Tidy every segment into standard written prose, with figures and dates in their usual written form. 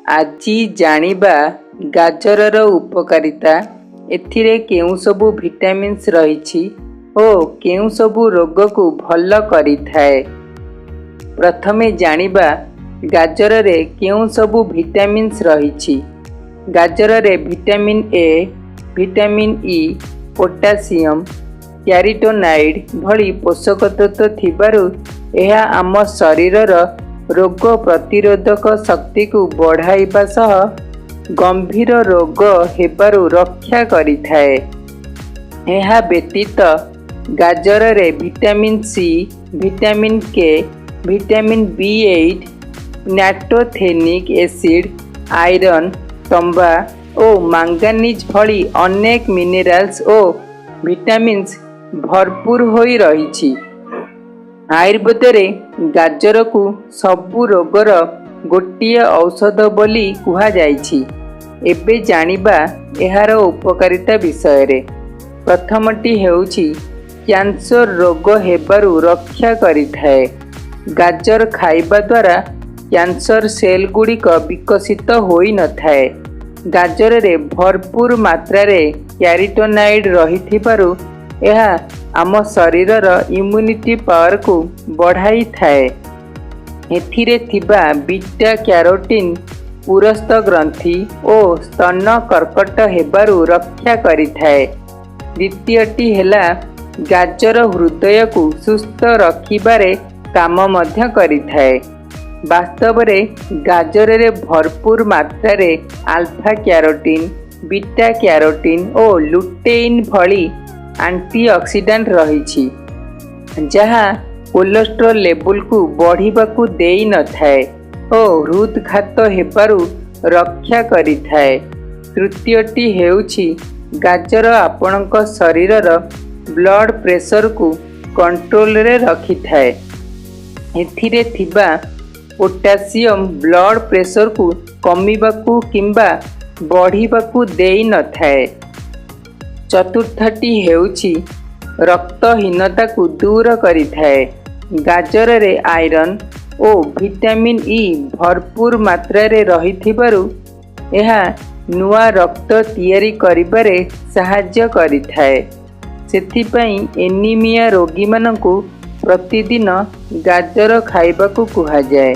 ଆଜି ଜାଣିବା ଗାଜରର ଉପକାରିତା, ଏଥିରେ କେଉଁ ସବୁ ଭିଟାମିନ୍ସ ରହିଛି ଓ କେଉଁ ସବୁ ରୋଗକୁ ଭଲ କରିଥାଏ। ପ୍ରଥମେ ଜାଣିବା ଗାଜରରେ କେଉଁ ସବୁ ଭିଟାମିନ୍ସ ରହିଛି। ଗାଜରରେ vitamin A, vitamin E, potassium, carotenoid ଭଳି ପୋଷକ ତତ୍ତ୍ୱ ଥିବାରୁ ଏହା ଆମ ଶରୀରର ରୋଗ ପ୍ରତିରୋଧକ ଶକ୍ତିକୁ ବଢ଼ାଇବା ସହ ଗମ୍ଭୀର ରୋଗ ହେବାରୁ ରକ୍ଷା କରିଥାଏ। ଏହା ବ୍ୟତୀତ ଗାଜରରେ vitamin C, vitamin K, vitamin ବି8, ପ୍ୟାଣ୍ଟୋଥେନିକ୍ ଏସିଡ୍, ଆଇରନ୍, ତମ୍ବା ଓ ମାଙ୍ଗାନିଜ୍ ଭଳି ଅନେକ ମିନେରାଲ୍ସ ଓ ଭିଟାମିନ୍ସ ଭରପୁର ହୋଇ ରହିଛି। ଆୟୁର୍ବେଦରେ ଗାଜରକୁ ସବୁ ରୋଗର ଗୋଟିଏ ଔଷଧ ବୋଲି କୁହାଯାଇଛି। ଏବେ ଜାଣିବା ଏହାର ଉପକାରିତା ବିଷୟରେ। ପ୍ରଥମଟି ହେଉଛି, କ୍ୟାନ୍ସର ରୋଗ ହେବାରୁ ରକ୍ଷା କରିଥାଏ। ଗାଜର ଖାଇବା ଦ୍ୱାରା କ୍ୟାନ୍ସର ସେଲ୍ ଗୁଡ଼ିକ ବିକଶିତ ହୋଇନଥାଏ। ଗାଜରରେ ଭରପୁର ମାତ୍ରାରେ କ୍ୟାରୋଟିନଏଡ୍ ରହିଥିବାରୁ ଏହା ଆମ ଶରୀରର ଇମ୍ୟୁନିଟି ପାୱାରକୁ ବଢ଼ାଇଥାଏ। ଏଥିରେ ଥିବା ବିଟା କ୍ୟାରୋଟିନ୍ ପୁରସ୍ତ ଗ୍ରନ୍ଥି ଓ ସ୍ତନ କର୍କଟ ହେବାରୁ ରକ୍ଷା କରିଥାଏ। ଦ୍ୱିତୀୟଟି ହେଲା, ଗାଜର ହୃଦୟକୁ ସୁସ୍ଥ ରଖିବାରେ କାମ ମଧ୍ୟ କରିଥାଏ। ବାସ୍ତବରେ ଗାଜରରେ ଭରପୁର ମାତ୍ରାରେ ଆଲଫା କ୍ୟାରୋଟିନ୍, ବିଟା କ୍ୟାରୋଟିନ୍ ଓ ଲୁଟେଇନ୍ ଭଳି ଆଣ୍ଟିଅକ୍ସିଡାଣ୍ଟ ରହିଛି, ଯାହା କୋଲେଷ୍ଟ୍ରଲ ଲେବୁଲକୁ ବଢ଼ିବାକୁ ଦେଇନଥାଏ ଓ ହୃଦଘାତ ହେବାରୁ ରକ୍ଷା କରିଥାଏ। ତୃତୀୟଟି ହେଉଛି, ଗାଜର ଆପଣଙ୍କ ଶରୀରର ବ୍ଲଡ ପ୍ରେସରକୁ କଣ୍ଟ୍ରୋଲରେ ରଖିଥାଏ। ଏଥିରେ ଥିବା ପୋଟାସିୟମ ବ୍ଲଡ ପ୍ରେସରକୁ କମିବାକୁ କିମ୍ବା ବଢ଼ିବାକୁ ଦେଇନଥାଏ। ଚତୁର୍ଥଟି ହେଉଛି, ରକ୍ତହୀନତାକୁ ଦୂର କରିଥାଏ। ଗାଜରରେ ଆଇରନ୍ ଓ ଭିଟାମିନ୍ ଇ ଭରପୁର ମାତ୍ରାରେ ରହିଥିବାରୁ ଏହା ନୂଆ ରକ୍ତ ତିଆରି କରିବାରେ ସାହାଯ୍ୟ କରିଥାଏ। ସେଥିପାଇଁ ଏନିମିଆ ରୋଗୀମାନଙ୍କୁ ପ୍ରତିଦିନ ଗାଜର ଖାଇବାକୁ କୁହାଯାଏ।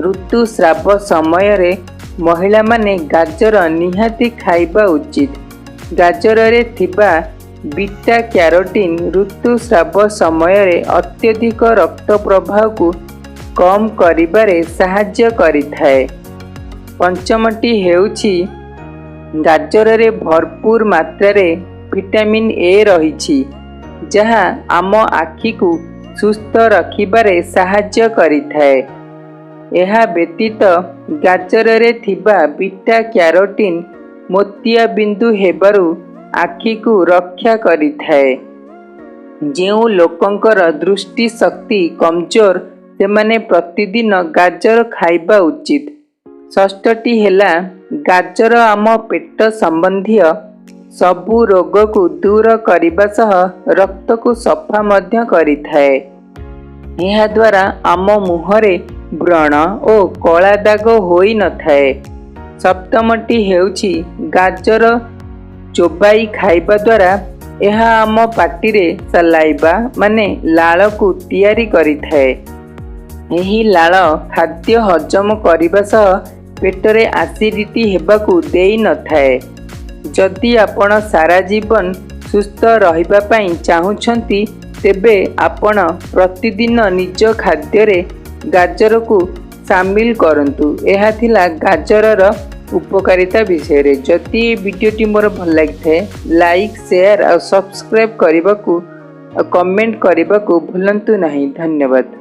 ଋତୁସ୍ରାବ ସମୟରେ ମହିଳାମାନେ ଗାଜର ନିହାତି ଖାଇବା ଉଚିତ। ଗାଜରରେ ଥିବା ବିଟା କ୍ୟାରୋଟିନ୍ ଋତୁସ୍ରାବ ସମୟରେ ଅତ୍ୟଧିକ ରକ୍ତ ପ୍ରବାହକୁ କମ୍ କରିବାରେ ସାହାଯ୍ୟ କରିଥାଏ। ପଞ୍ଚମଟି ହେଉଛି, ଗାଜରରେ ଭରପୁର ମାତ୍ରାରେ ଭିଟାମିନ୍ ଏ ରହିଛି, ଯାହା ଆମ ଆଖିକୁ ସୁସ୍ଥ ରଖିବାରେ ସାହାଯ୍ୟ କରିଥାଏ। ଏହା ବ୍ୟତୀତ ଗାଜରରେ ଥିବା ବିଟା କ୍ୟାରୋଟିନ୍ ମୋତିଆବିନ୍ଦୁ ହେବାରୁ ଆଖିକୁ ରକ୍ଷା କରିଥାଏ। ଯେଉଁ ଲୋକଙ୍କର ଦୃଷ୍ଟି ଶକ୍ତି କମଜୋର, ସେମାନେ ପ୍ରତିଦିନ ଗାଜର ଖାଇବା ଉଚିତ। ଷଷ୍ଠଟି ହେଲା, ଗାଜର ଆମ ପେଟ ସମ୍ବନ୍ଧୀୟ ସବୁ ରୋଗକୁ ଦୂର କରିବା ସହ ରକ୍ତକୁ ସଫା ମଧ୍ୟ କରିଥାଏ। ଏହାଦ୍ୱାରା ଆମ ମୁହଁରେ ବ୍ରଣ ଓ କଳା ଦାଗ ହୋଇନଥାଏ। ସପ୍ତମଟି ହେଉଛି, ଗାଜର ଚୋବାଇ ଖାଇବା ଦ୍ୱାରା ଏହା ଆମ ପାଟିରେ ସାଲାଇଭା ମାନେ ଲାଳକୁ ତିଆରି କରିଥାଏ। ଏହି ଲାଳ ଖାଦ୍ୟ ହଜମ କରିବା ସହ ପେଟରେ ଆସିଡିଟି ହେବାକୁ ଦେଇନଥାଏ। ଯଦି ଆପଣ ସାରା ଜୀବନ ସୁସ୍ଥ ରହିବା ପାଇଁ ଚାହୁଁଛନ୍ତି, ତେବେ ଆପଣ ପ୍ରତିଦିନ ନିଜ ଖାଦ୍ୟରେ ଗାଜରକୁ ସାମିଲ କରନ୍ତୁ। ଏହା ଥିଲା ଗାଜରର ଉପକାରିତା ବିଷୟରେ। ଯଦି ଏ ଭିଡ଼ିଓଟି ମୋର ଭଲ ଲାଗିଥାଏ, ଲାଇକ୍, ସେୟାର ଆଉ ସବସ୍କ୍ରାଇବ୍ କରିବାକୁ ଆଉ କମେଣ୍ଟ କରିବାକୁ ଭୁଲନ୍ତୁ ନାହିଁ। ଧନ୍ୟବାଦ।